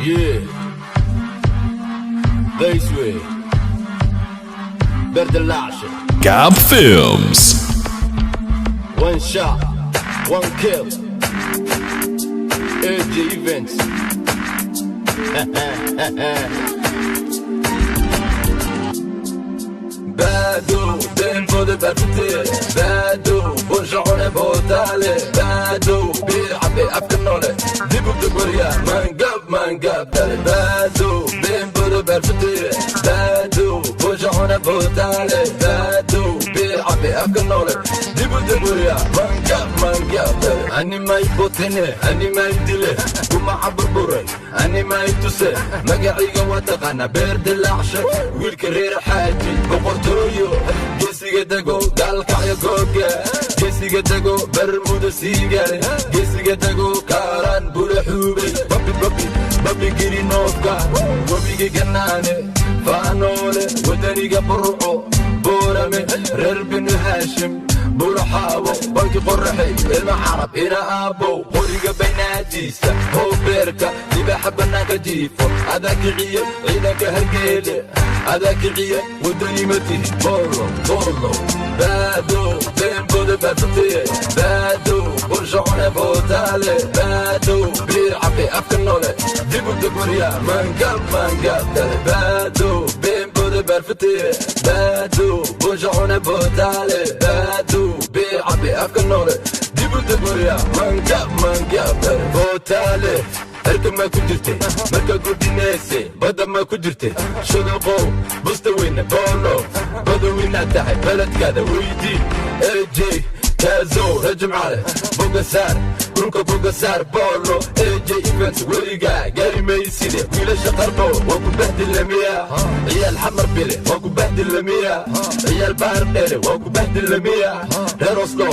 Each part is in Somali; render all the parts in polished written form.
Yeah. This way. Berdelashe. Gab Films. One shot, one kill. AJ Events. Bado, ben bode berfete. Bado, bonjour botale. Bado, bir afkanole. Dibu duguriya, mangab mangab. Bado, ben bode berfete. Bado, bonjour botale. Bado, bir afkanole. Dibu duguriya, mangab mangab. Ani may botene, ani may dile. Kuma aburburay, ani may tuse. Magaciga waa taqaana beer dilaacshe. Wiilka reer xaaji boqortooyo. Geesiga dego gaalkacyo googa. Geesiga dego bermuda siigale. Geesiga dego kaaraan bula xuubay. Babi babi babi giri noofka. Webiga ganaane faanoole. Wadaniga burco boorame. Reer binu haashim buraxaabo banki qoraxay ilma carab ina aabow qoriga baynaadiisa hoobeerka libaaxa bannaanka jiifo adaa kiciye ciidanka hargeele adaa kiciye wadani ma tihi boolo boolo baado beenbooda baafuteye baado burshacune bootaale baado biir cabe afka noole dibu dagwarya maangab maangab dale baado beenbooda baafuteye baado burshacune bootaale baado biir cabe afka noole dibu dagwarya maangab maangab dale bootaale erka ma ku jirtay marka gudinayse badda ma ku jirtay shuduqow busta weyne boolo badowina tahay beledkaada weydii AJ kaazow rajimcale bogasaar dhulka bogasaar boolo AJ Events weligaa gaari mayside wiilasha qarbo waa ku bahdilamiya ciyaal xamar bile waa ku bahdilamiya ciyaal bahar dheere waa ku bahdilamiya reer Oslo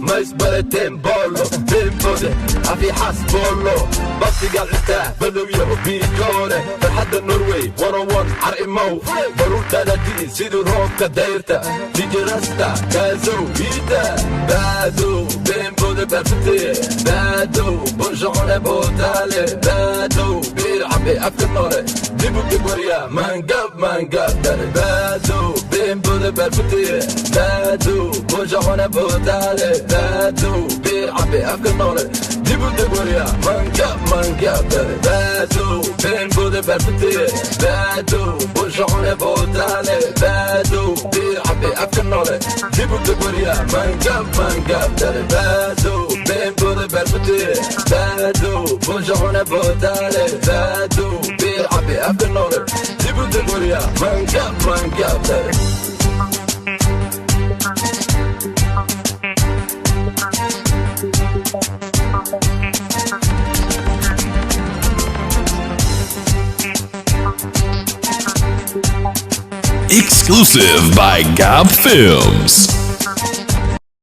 ma isbarateen boolo beenbode afiixaas boolo baktiga xitaa badowyaho biijoole farxadda Norway 101 car imow baruurtaada di'i sidii roobka dayrta dijirasta kaazow iida baado beenbode baafuteye baado burshacune bootaale baado biir cabe afka noole dibu degwarya maangab maangab dale baado beenbode baafuteye baado burshacune bootaale baado biir cabe afka noole dibu degwarya maangab maangab dale baado beenbode baafuteye baado burshacune bootaale baado biir cabe afka noole dibu degwarya maangab maangab dale baado beenbode baafuteye baado burshacune bootaale baado biir cabe afka noole dibu degwarya maangab maangab dale. Exclusive by Gab Films.